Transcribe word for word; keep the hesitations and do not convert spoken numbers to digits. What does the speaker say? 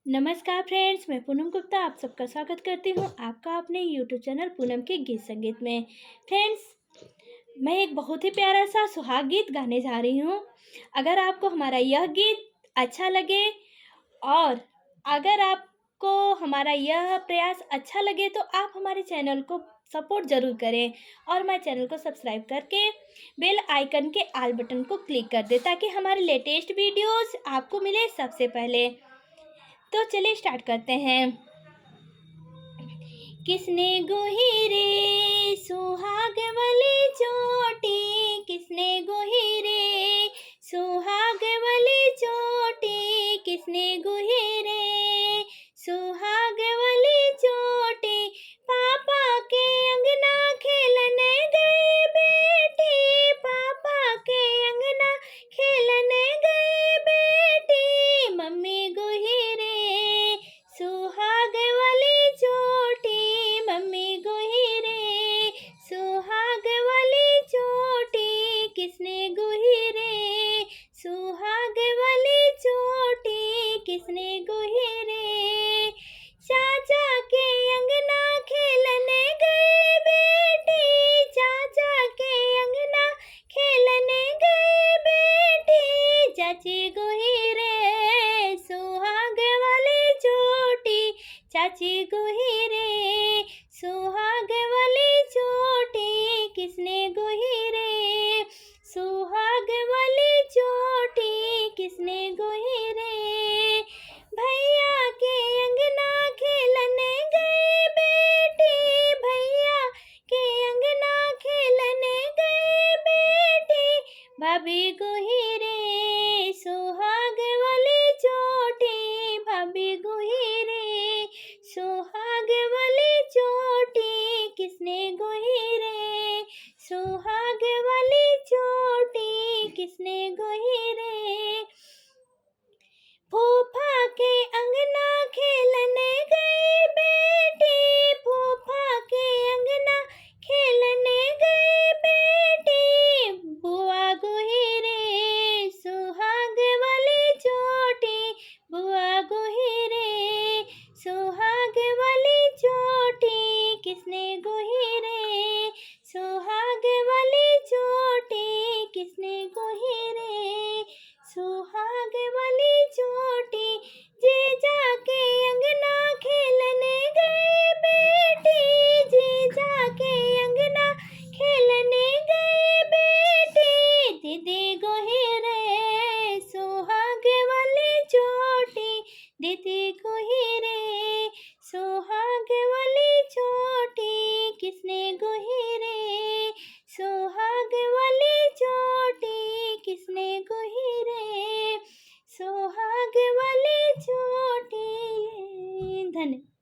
नमस्कार friends, मैं पूनम गुप्ता आप सबका स्वागत करती हूँ आपका अपने YouTube channel पूनम के गीत संगीत में। Friends, मैं एक बहुत ही प्यारा सा सुहाग गीत गाने जा रही हूँ। अगर आपको हमारा यह गीत अच्छा लगे और अगर आपको हमारा यह प्रयास अच्छा लगे तो आप हमारे channel को support ज़रूर करें और हमारे channel को subscribe करके bell icon के all button को click कर दें, ताकि हमारे latest videos आपको मिले सबसे पहले। तो चलिए start करते हैं। किसने गोही रे सुहाग वाली चोटी, किसने गोही रे सुहाग वाली चोटी, किसने गोही रे सुहाग वाली चोटी। पापा के अंगना खेलने गए बेटी, पापा के अंगना खेलने गए बेटी। मम्मी गोही रे सुहाग वाली चोटी, मम्मी गोही रे सुहाग वाली चोटी, किसने गोही रे सुहाग वाली चोटी, किसने गोही रे। चाचा के अंगना खेलने गए बेटी, चाचा के अंगना खेलने गए बेटी। चाची गोही रे सुहाग वाली चोटी, चाची गोही रे सुहाग वाली चोटी, किसने गोही रे सुहाग वाली चोटी, किसने गोही रे। भैया के अंगना खेलने गए बेटी, भैया के अंगना खेलने गए बेटी। भाभी गोही रे सुहाग वाली चोटी, भाभी गोही रे सुहाग वाली चोटी, किसने गोही रे सुहाग वाली चोटी, किसने गोही रे। फूफा के अंगना खेलने गए बेटी, फूफा के अंगना खेलने गए बेटी। बुआ गोही रे सुहाग वाली चोटी, बुआ गोही रे सुहाग वाली चोटी, किसने गोही रे सुहाग वाली चोटी, किसने गोही रे सुहाग वाली चोटी। जीजा के अंगना खेलने गए बेटी, जीजा के अंगना खेलने गए बेटी। दीदी गोही रे सुहाग वाली चोटी, दीदी गोही रे सुहाग वाली चोटी, किसने गोही रे सुहाग वाली चोटी, किसने गोही रे सुहाग वाली चोटी। धन्यवाद।